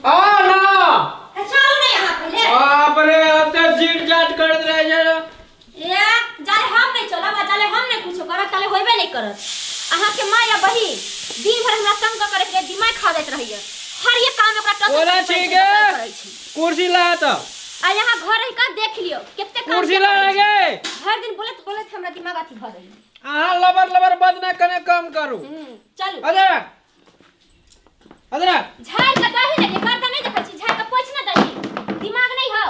आ ना। है, चलू नहीं यहाँ पहले। बाप रे, एते जीट जाट करैत रहै छै। ए जाले हम नहीं चलब आ जाले हम नहीं कुछो करब ताले होइबे नहीं करत। अहाँ के माय या बहिन दिन भर हमरा तंग कर के दिमाग खा जाइत रहैया। हर एक काम ओकरा टस बोला टस ठीक करै है। करै छी। कुर्सी ला त। आ यहाँ घर रहि का देख लियो कते काम कुर्सी के ला करै छी। गे। हर दिन बोलत बोलत हमरा दिमाग अथी भऽ जाइया। अहाँ लबर लबर बजना कने कम करू। चलू। अरे अरे झाड़ के दही ने गर्दा नहीं देखै छी, झाड़ के पोछ ना दही, दिमाग नहीं हौ।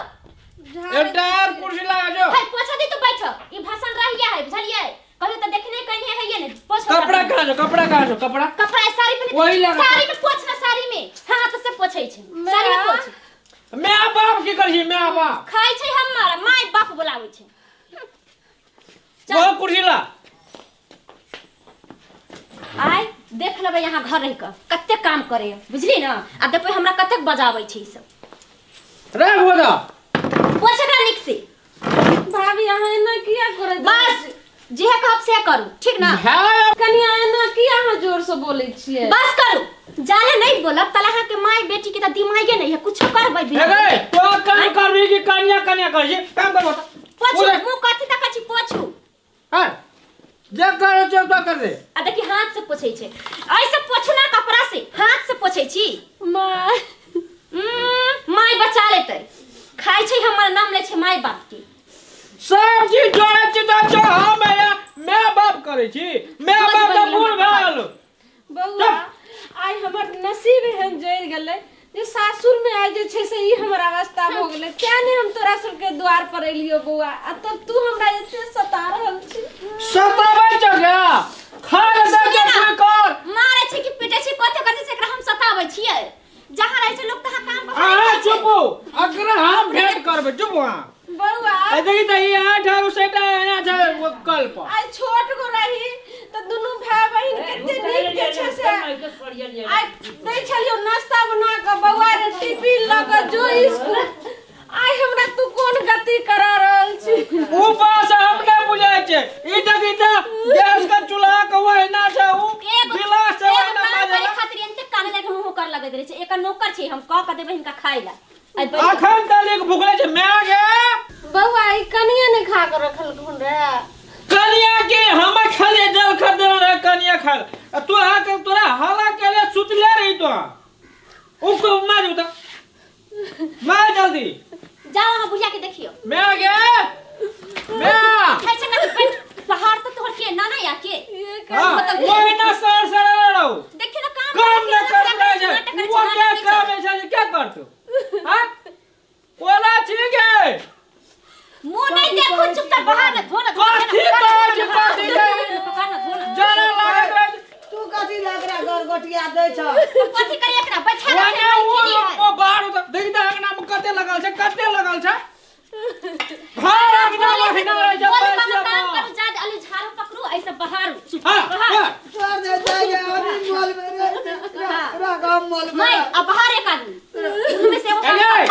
एकटा आर कुर्सी लगा जो। है पोछा दी तो बैठ, ई भाषण रहिया है बुझलियै, कहियो तऽ देखने कहीं है ये ने पोछ। कपड़ा कहाँ जो, कपड़ा कहाँ जो, कपड़ा कपड़ा साड़ी में, वही लगा। साड़ी में पोछ ना, साड़ी में हाथ से पोछै छै, साड़ी में पोछ। मैं बाप की करै छी, मैं बाप खाइ छै हमर my बाप बोलाबै छै। चल। वो कुर्सी ला। आइ देख लेबै यहाँ घर रहि कऽ कते काम करे बुझली ना, आ देखबै हमरा कतेक बजाबै छै ई सब। रे बोला पोछ एकरा नीक से। भाभी अहाँ एना किया करै? बस जे कहब से करू, ठीक ना? है कनिया एना किया अहाँ जोर से बोलै छियै? बस करू, जाले नहीं बोलब तले अहाँ के my बेटी के त दिमागे नहीं है, कुछो करबै बिना। रे तो काम करबी कि कनिया कनिया करै छी? काम करबो त पोछू बोले। मुंह कथी तक छी पोछू। हां जे करै छै तो कर दे। आ देखी हाथ से पोछै छै, ऐसे पोछू ना कपड़ा से, हाथ से पोछै छी। माय my बचा लेतै, खाइ छै हमर नाम लै छै my बाप के। सब चीज जोड़ै छी तऽ जो हम मैं बाप करै छी, मैं बाप तऽ बूढ़ भेल। बौआ आइ हमर नसीब एहन जरि गेलै जे सासुर में आइ जे छै से ई हमर अवस्था भऽ गेलै, तें ने हम तोरा सबके द्वार पर एलियो बौआ, आ तब तू हमरा एते सता रहल छी। सताबै छौ गे, खा ले दे के तू कर। मारै छै कि पीटै छै कथी कथी से एकरा हम सताबै छियै। जहाँ रहै छै लोक तहाँ काम पर अहाँ चुपू, अकरा हम भेंट करबै, चुप अहाँ। बौआ ए देखी तऽ ई आठ आर सेटा एना छै वो कल पर। आइ छोट गो रही तऽ दुनू भाय बहिन कते नीक जे छै से आइ दै छलियौ नाश्ता बना कऽ, बौआ रे टिफिन लऽ कऽ जो स्कूल, आइ हमरा तू कोन गति करा रहल छी? ऊपर से हम नहि बुझै छै। ई देखी तऽ गैस के चूल्हा के ओहिना छै, उ एगो गिलास से एगो ओहिना काम करे बाजल। खातिर एते काने लगे हुँ हुँ कर लगैत रहै छै। एकर नौकर छै, हम कह कऽ देबै हिनका खाइ ला। आइ बैठ। अखन तक एक भुखले छै my गे। बौआ ई कनिया नहि खा कऽ रखलखुन रहे। कनिया के हम खाली जल खा देल रहे, कनिया खा आ तू आ के तोरा हाला के लिए सुतले रही तो उको मार उता मार जल्दी। जाओ अहाँ बुढ़िया के देखियो। मैं गे मैं खाइ छै कथी पेट पहाड़ तो तोहर के नाना या के हां वो ना सर सर रहो। देखियो ना काम काम करे न छै, कर नाटक रहे करे छै, छै नाटक करे वो छै, क्या नाटक काम करे है छै, क्या कर तू? हां ओला ठीक है। मुंह नहीं देखो, चुपचाप बाहर ना धो ना, धो ना, कथी पकड़ ना, कहै छी, धो ना, कथी कहै छी? पकड़ ना, धो ना। जरा लागत रहे। तू कथी लग रहा गरगोटिया दै छ? कथी करी एकरा बैठा ओने रखे, वो की है? वो बाहर उतर देख त अंगना में कते लगल छै, कते लगल छै। घर अंगना महीना रहे छै, बोले पैसा बाबा काम पर। करू, जाद अली झाड़ू पकड़ू, ऐसे बाहर चुप हाँ, बाहर। हाँ। छोड़ दे जाएगा अभी मॉल में रह रह हम मॉल में। मैं अब बाहर एक आदमी दुनू में से एगो काम अरे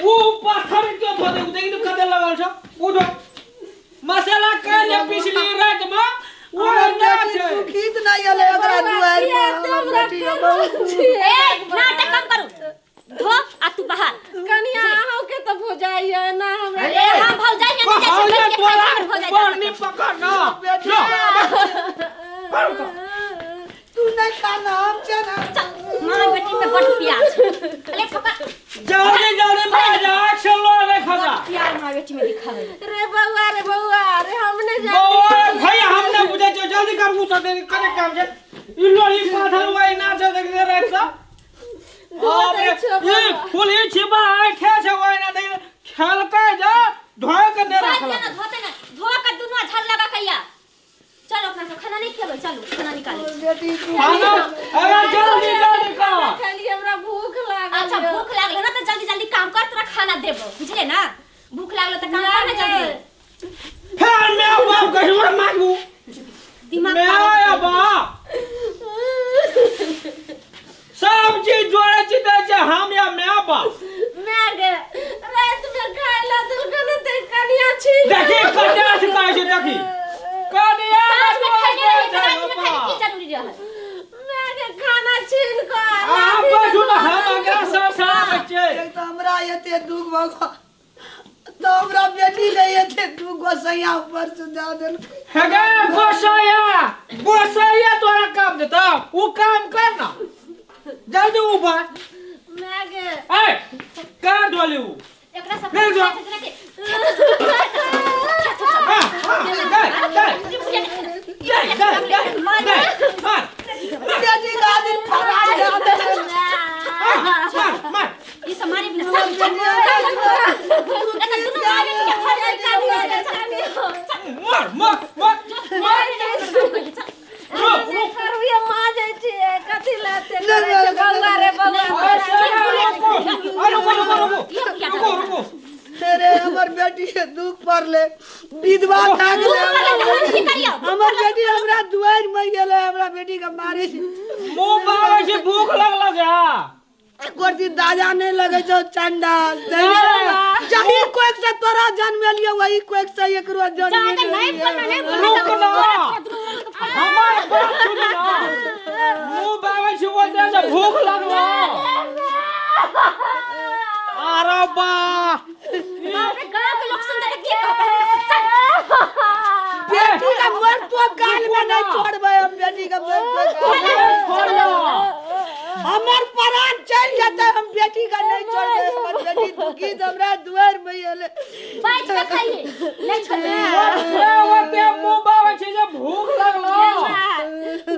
ऊ पत्थर के धो दे, देख त कते लगल छै। ऊ धो मसाला के पिछली रात में वो हमर ना बेटी छै। सुखीत नहीं अले ओकरा दुआर में, हमर बेटी के बहुत ए नाटक कम करू, धो आ तू बाहर। कनिया अहाँ के तऽ भौजाइ ना हमरा। ए हम भौजाइ नहीं जाइ छै, बैठ के खाइ छै, हमर भौजाइ जा पढ़नी सकै। पकड़ ना। बेटी तू नहीं खाना हम चना। चल, माँ बेटी में बड़ प्यार छै। अरे पकड़। जल्दी जल्दी मार जा, चलो रे खजा। प्यार माँ बेटी में दिखावे। रे बौआ रे बौआ रे हमने जानी। बौआ भाई हम ना बुझै छियै, जल्दी कर उ सब करे काम छै। ई लोही पाथर वही ना छै देख रे रात से। धो दै छौ ई बौआ। फूल ई छिपा आठे छै वही ना देख खेलकै जा धोए के दे धोते रखल। ना, धोते ना, धो के दुनू झाड़ू लगा के आ। चलो अपना सब खाना नहीं खेबै, चलू खाना निकालै छी। बेटी तू खाना अरे जल्दी जल्दी कर। खाली हमरा भूख लागल। अच्छा भूख लागल ना तऽ जल्दी जल्दी काम कर, तोरा खाना देबो बुझले ना। भूख लागल तऽ काम कर ना जल्दी। फिर मैं बाप कहियो मांगू दिमाग मैं पागल आया कर देलकै। बाप सब चीज जोड़े छी दै छै हम या मैं बाप। मैं गे रात में खाय ला देलकै ने ते कनिया छी। देखी कते से कहै छै देखी कनिया साँझ में खैने रहियै तऽ राति में बाप। खाइके की जरूरी रहै? मैं गे खाना छीन कऽ अहाँ बैठू ने, हम अगला साल सारा हमरा एते दुख भगवान तो हमरा बेटी नहीं एते दुख गोसैया ऊपर से दे देलकै। हे गे गोसैया गोसैया तोरा काम देता उ काम कर ना जल्दी उबा मैं गे ए का डोली उ एकरा सब ले जो। हां हां दे दे दे दे दे मार बेटी का दिन फरार दे देलकै। मार मार ई सब मारे बिना सब एकर दुनू मारे के फर जाय मार मार मार मार रुक रुक करुए मां जाय छी कथि लाते करे छै बौआ रे बौआ। रुको रुको रुको रुको रुको अरे हमर बेटी के दुख पड़ले विधवा भए गेलै। हमर बेटी हमरा दुआरि में गेलै हमरा बेटी के मारे छै मुंह बावे छै भूख लगल जा एको दिन दादा नहीं लगे छौ चंडाल जही कोक से तोरा जन्मेलियो वही कोक से एकरो जन्मेलियो। रुक ना हमार बात सुन ना मुंह बावे छै वो दे से भूख लगल। अरे बा बाप रे गांव के लोग सुनते त की कहत बेटी का मर तो गाल में नहीं छोड़बै हम बेटी का मर तो छोड़ ना हमर प्राण चल जेतै हम बेटी का नहीं छोड़बै। हमर बेटी दुखी त हमरा दुआर में एलै बैठ के खाइए नहीं छोड़बै। ओते मुंह बावे छै जे भूख लगल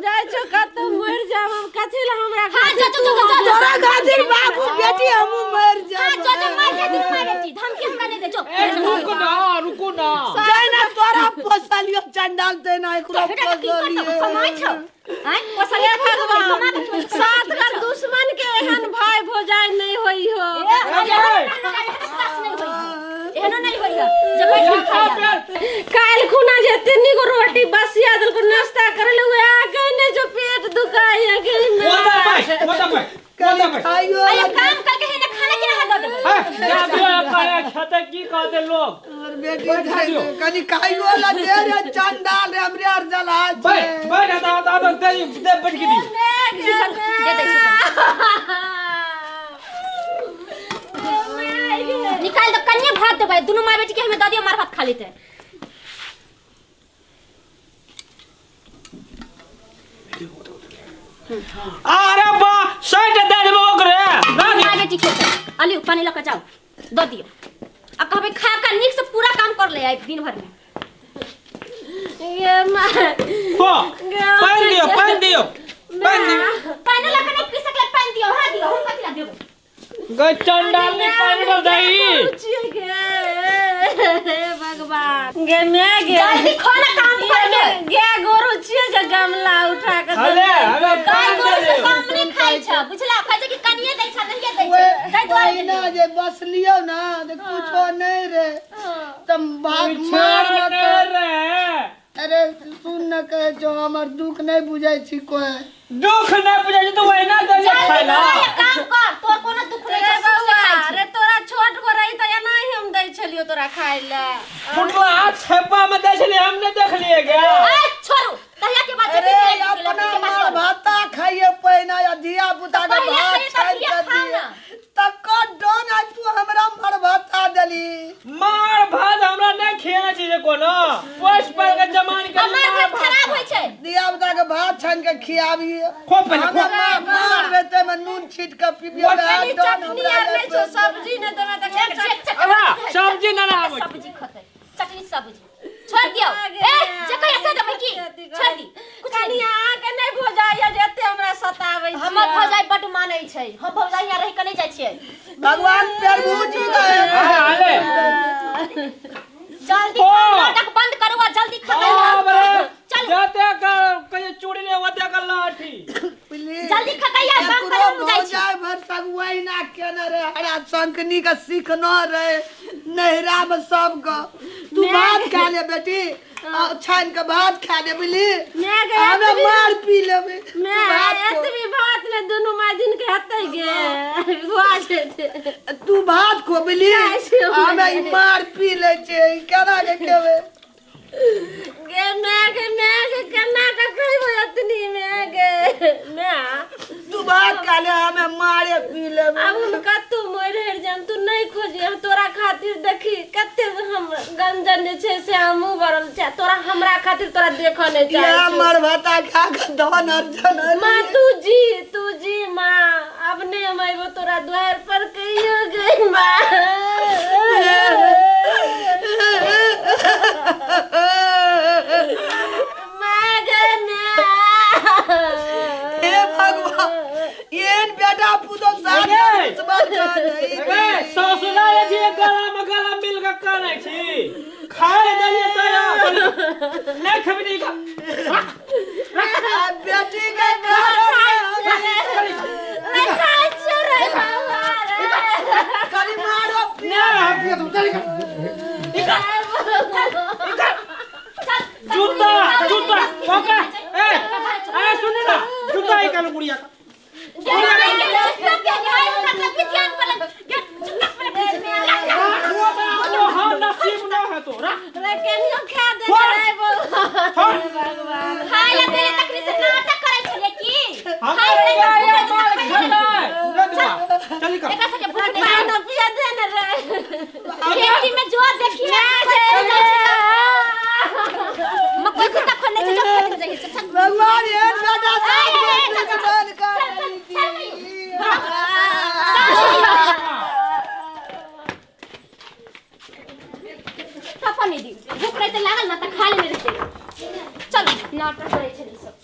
जाय छौ कतौ मर जाब हम कथि ल हमरा हां जो जो जो तोरा खातिर बाबू बेटी हमहू मर हां जाब। जो जो मार जा दुनू मार बेटी धमकी हमरा नहीं दे जो ए रुक ना रुको ना जैना तोरा पोसलियो चंडाल तेना एकरो बेटा की करत पोसलियो। कमाई छौ आय पोसलियो कमा के सात घर दुश्मन के एहन भाई भौजाई नहीं होई हो। एहनो नहीं होई हो जब बैठ के खाइया काल खुना जे तीन गो रोटी बसिया देलको नाश्ता करले उहे आ गए ने जो पेट दुखाय गई में। ओदा भाई ओदा भाई ओदा भाई खाइयो अरे काम करके है ना खाना के ना दे देबै। जा दियो खेते की कहते लोग हमर बेटी कनी खाइयो ला दे रे चंडाल रे हमरे आर जला छै। बैठ बैठ दा दा दे दे बैठ के दी दे दे छी निकाल दो कन्या भात देबै दुनू माय बेटी के हमें दऽ दियो मार भात खा लेते। अरे बा साइड दे देबो ओकरे ना माय बेटी खेते अलियो पानी लऽ के जाओ दऽ दियो आ कहबै खा का नीक से पूरा काम कर ले आइ दिन भर में। ये मां खो पानी दियो पानी दियो पानी दियो पानी लऽ के नहीं पी सकले पानी दियो हां दियो हम कथि ला देबै गई चंडाल ने पानी डाल दई गे भगवान गे मैं गे जल्दी खाना काम कर के गे गोरु छिए जे गमला उठा के हले हले गाय गोरु से कम नहीं खाइ छ बुझला कहै छै कि कनिए दै छ नहिए दै छै तै दुआरे ना जे बसलियो ना त कुछो नहीं रे तम भाग मार मार रे। अरे सुन न कहे जो हमर दुख नहीं बुझै छी कोई दुख नहीं बुझै छी तो वहिना दे जे खाइला काम कर तोर कोनो दुख नहीं रे छै सुख से बौआ खाइ छी रे तोरा छोट गो रही त एना ही हम दै छलियो तोरा खाइ ले फुटला छेपा में दै छलिए हम नहीं देखलिए गे। ए छोड़ू तहिया के बात अरे अपना मार भाता खाइए पहिना या धिया पुता के भात छानि के दिए तकर डन आज तू हमरा मार भाता देली। मार भात हमरा नहीं खियाना छी जे कोनो पोस पर के जमान के मार भात खराब होय छै धिया पुता के भात छानि के खियाबी खो पहिले खो मार रहते में नून छीट के पिबियो चटनी आर नहीं छौ सब्जी नहीं देबै त अरे सब्जी ना ना आबै सब्जी खतै चटनी सब्जी छोड़ दियो ए जे कहिया से देबै की छोड़ दी कुछ कनिया के नहीं भौजाई जे एते हमरा सताबै छै। हमर भौजाई बड मानै छै हम भौजाई यहाँ रहि के नहीं जाइ छियै भगवान प्रभु जी का हाले जल्दी नाटक बंद करू आ जल्दी खतम चल जाते का कहे चूड़ी ले ओते का लाठी जल्दी खतैया काम करे हम जाइ छी भौजाई भर सगुआई ना केने रे हरा शंकनी का सीखना रे नैहरा में सब का तू भात खा ले बेटी छान के भात खा ले बुझली हमे मार पी लेबै। मैं एतबी भात ने दुनू माय दिन के हेतै गे बुआ जेतै तू भात खो बुझली हमे ई मार पी लै छियै केना के खेबै गे मैं गे मैं गे केना के खैबै एतनी मैं गे मैं तू भात खा ले हमे मारे पी लेबै। आब हम कतौ मरि हरि जाम हम तोरा खातिर देखी कते हम गंजन जे छै से हमहूँ भरल छै तोरा हमरा खातिर तोरा देखऽ नहि चाहै या छियौ। मर भाता खा के धन अर्जन माँ तू जी माँ अब नहीं हम अयबो तोरा द्वार पर कहियो गई माँ। माँ गे माँ। हे भगवान एहन बेटा पुतो साथ ए ससुराल छी गला में गला मिल के कानै छी खाए देलिए तया नहीं खेबी नहीं का बेटी के मैं खाइ छियौ रे बाबा रे। खाली मारो ना हम पिया तू चल जूता जूता पकड़ ए ए सुन ना जूता निकालो गुड़िया का। हां नसीब ना है तोरा रे केनियो खा दे रे बौआ। भगवान खाय ला देले तखनी से नाटक करै छलियै की हम खाय ले ये माल खटाय चल निकल एकरा सबके भूख नहीं खाना पिया दे ने रे। खेती में जो देखिए मकई कुत्ता खोलने छै जब खेत में जाइए चल चल भगवान एहन बेटा ए, ए, चल, चल, साथ चल, चल, चल, चल, चल। भूख नहीं त लागल ना त खा लेने रहते। चल नाटक करै छली सब।